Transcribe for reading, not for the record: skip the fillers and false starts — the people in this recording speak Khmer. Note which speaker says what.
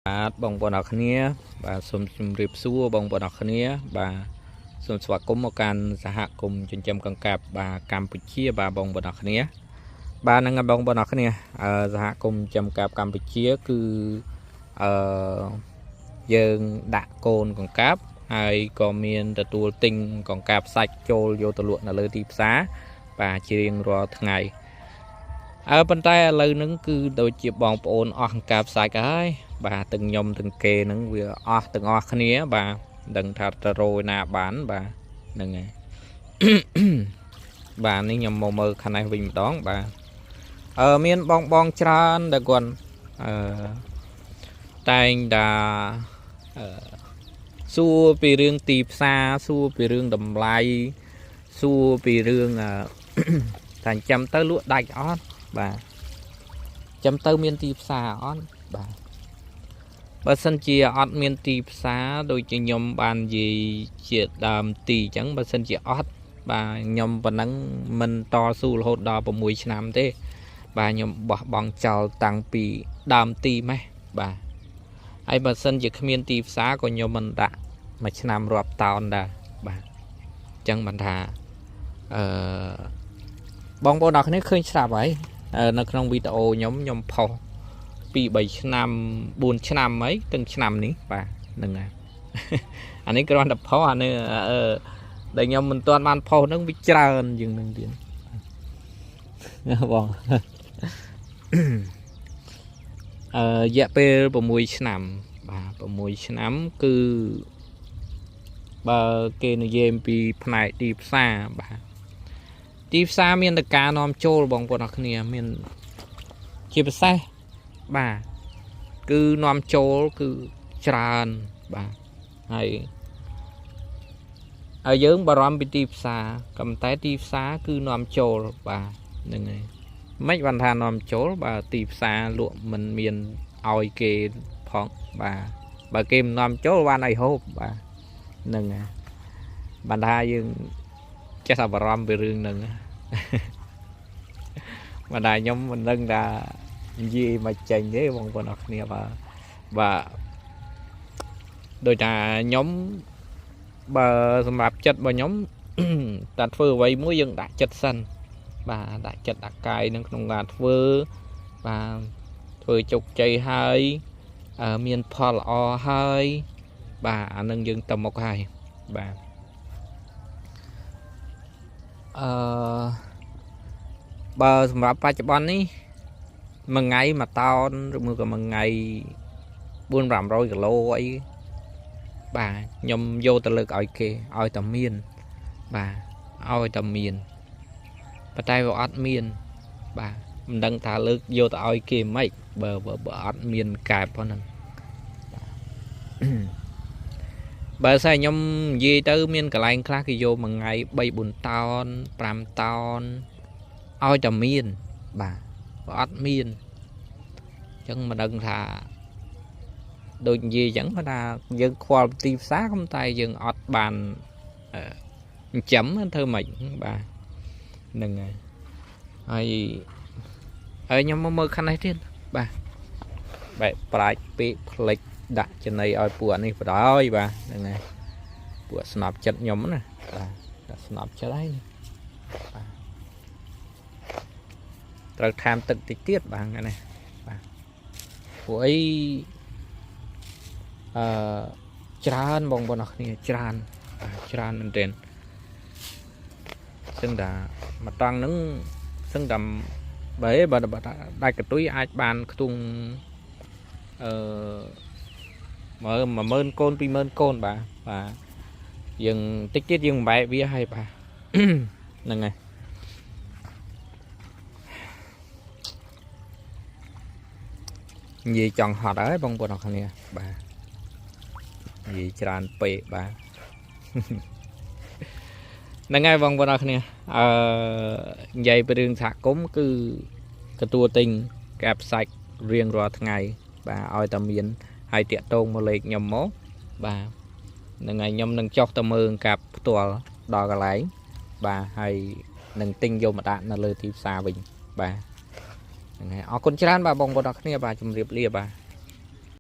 Speaker 1: បាទបងប្អូនអរគ្នាបាទសូមជម្រាបសួរបងប្អូនអរគ្នាបាទសូមស្វាគមន៍មកកាន់សហគមន៍ចិញ្ចឹមកង្កែបបាទកម្ពុជាបាទបងប្អូនអរគ្នាបាទហ្នឹងហើយបងប្អូនអរគ្នាសហគមន៍ចិញ្ចឹមកង្កែបកម្ពុជាគឺអឺយើងដាក់កូនកង្កែបហើយក៏មានទទួលទិញកង្កែបសាច់ចូលយកទៅលក់នៅលើទីផ្សារបាទជារៀងរាល់ថ្ងៃប៉ុន្តែឥឡូវហ្នឹងគឺដូចជាបងប្អូនអស់កង្កែបសាច់ហើយបាទទាំងខ្ញុំទាំងគេហ្នឹងវាអស់ទាំងអស់គ្នាបាទមិនដឹងថាទៅរយណាបានបាទហ្នឹងហើយ បាទនេះខ្ញុំមកមើលខាងនេះវិញម្ដងបាទមានបងបងច្រើនដែលគាត់អឺតែងតាអឺសួរពីរឿងទីផ្សារសួរពីរឿងតម្លៃសួរពីរឿងថាចាំទៅលក់ដាច់អត់បាទចាំទៅមានទីផ្សារអត់បាទបើសិនជាអត់មានទីផ្សារដូចជាខ្ញុំបាននិយាយជាដើមទីអញ្ចឹងបើសិនជាអត់បាទខ្ញុំប៉ុណ្ណឹងមិនតស៊ូរហូតដល់6ឆ្នាំទេបាទខ្ញុំបោះបង់ចោលតាំងពីដើមទីម៉េះបាទហើយបើសិនជាគ្មានទីផ្សារក៏ខ្ញុំមិនដាក់មួយឆ្នាំរាប់តោនដែរបាទអញ្ចឹងបានថាអឺបងប្អូនអរគ្នាឃើញស្រាប់ហើយនៅក្នុងវីដេអូខ្ញុំផុស2 3ឆ្នាំ4ឆ្នាំអីទាំងឆ្នាំនេះបាទហ្នឹងហើយអានេះគ្រាន់តែផុសអានេះអឺដែលខ្ញុំមិនទាន់បានផុសហ្នឹងវាច្រើនជាងហ្នឹងទៀតបងរយៈពេល6ឆ្នាំបាទ6ឆ្នាំគឺបើគេនិយាយអំពីផ្នែកទីផ្សារបាទទីផ្សារមានតែការនាំចូលបងប្អូនអរគ្នាមានជាពិសេសបាទគឺនាំចូលគឺច្រើនបាទហើយហើយយើងបារម្ភពីទីផ្សារក៏ប៉ុន្តែទីផ្សារគឺនាំចូលបាទហ្នឹងហើយមិនបានថានាំចូលបាទទីផ្សារលក់មិនមានឲ្យគេផងបាទបើគេមិននាំចូលបានអីហូបបាទហ្នឹងហើយបានថាយើងចេះតែបារម្ភពីរឿងហ្នឹងបាទតែខ្ញុំមិនដឹងថានិយាយមកចេញទេបងប្អូនអរគ្នាបាទបាទដោយថាខ្ញុំបើសម្រាប់ចិត្តរបស់ខ្ញុំតែធ្វើអ្វីមួយយើងដាក់ចិត្តសិនបាទដាក់ចិត្តដាក់កាយនឹងក្នុងការធ្វើបាទធ្វើជោគជ័យហើយមានផលល្អហើយបាទអានឹងយើងទៅមុខហើយបាទអឺបើសម្រាប់បច្ចុប្បន្ននេះមួយថ្ងៃមួយតោនឬមួយក៏មួយថ្ងៃ4 500គីឡូអីបាទខ្ញុំយកទៅលើកឲ្យគេឲ្យតែមានបាទឲ្យតែមានប៉ុន្តែវាអត់មានបាទមិនដឹងថាលើកយកទៅឲ្យគេមិនបើបើអត់មានកែបប៉ុណ្ណឹងបើស្អីខ្ញុំនិយាយទៅមានកន្លែងខ្លះគេយកមួយថ្ងៃ3 4តោន5តោនឲ្យតែមានបាទបើអត់មានអញ្ចឹងមិនដឹងថាដូចនិយាយអញ្ចឹងគាត់ថាយើងខ្វល់ទីផ្សារក៏តែយើងអត់បានចិញ្ចឹមធ្វើម៉េចបាទហ្នឹងហើយហើយខ្ញុំមកមើលខាងនេះទៀតបាទបែបប្រាច់ពេកផ្លិចដាក់ចំណីឲ្យពួកនេះបដ ாய் បាទហ្នឹងហើយពួកស្នប់ចិត្តខ្ញុំណាបាទដាក់ស្នប់ចិត្តហើយបាទត្រូវថែមទឹកតិចទៀតបាទហ្នឹងណាបាទពួកអីអឺច្រើនបងប្អូនអរគ្នាច្រើនបាទច្រើនមែនទែនសឹងតែមួយតង់ហ្នឹងសឹងតែបើដាច់កតុយអាចបានខ្ទង់អឺ10000កូន20000កូនបាទបាទយើងតិចទៀតយើងបែកវាឲ្យបាទហ្នឹងហើយនិយាយចង់ហត់ហើយបងប្អូនអរគ្នាបាទនិយាយច្រើនពេកបាទហ្នឹងហើយបងប្អូនអរគ្នានិយាយពីរឿងសហគមន៍គឺទទួលទិញកែបសាច់រៀងរាល់ថ្ងៃបាទឲ្យតែមានហើយតាក់ទងមកលេខខ្ញុំមកបាទហ្នឹងហើយខ្ញុំនឹងចុះទៅមើលកាប់ផ្ទាល់ដល់កន្លែងបាទហើយនឹងទិញយកមកដាក់នៅលើទីផ្សារវិញបាទហ្នឹងហើយអរគុណច្រើនបាទបងប្អូនអរគ្នាបាទជម្រាបលាបាទ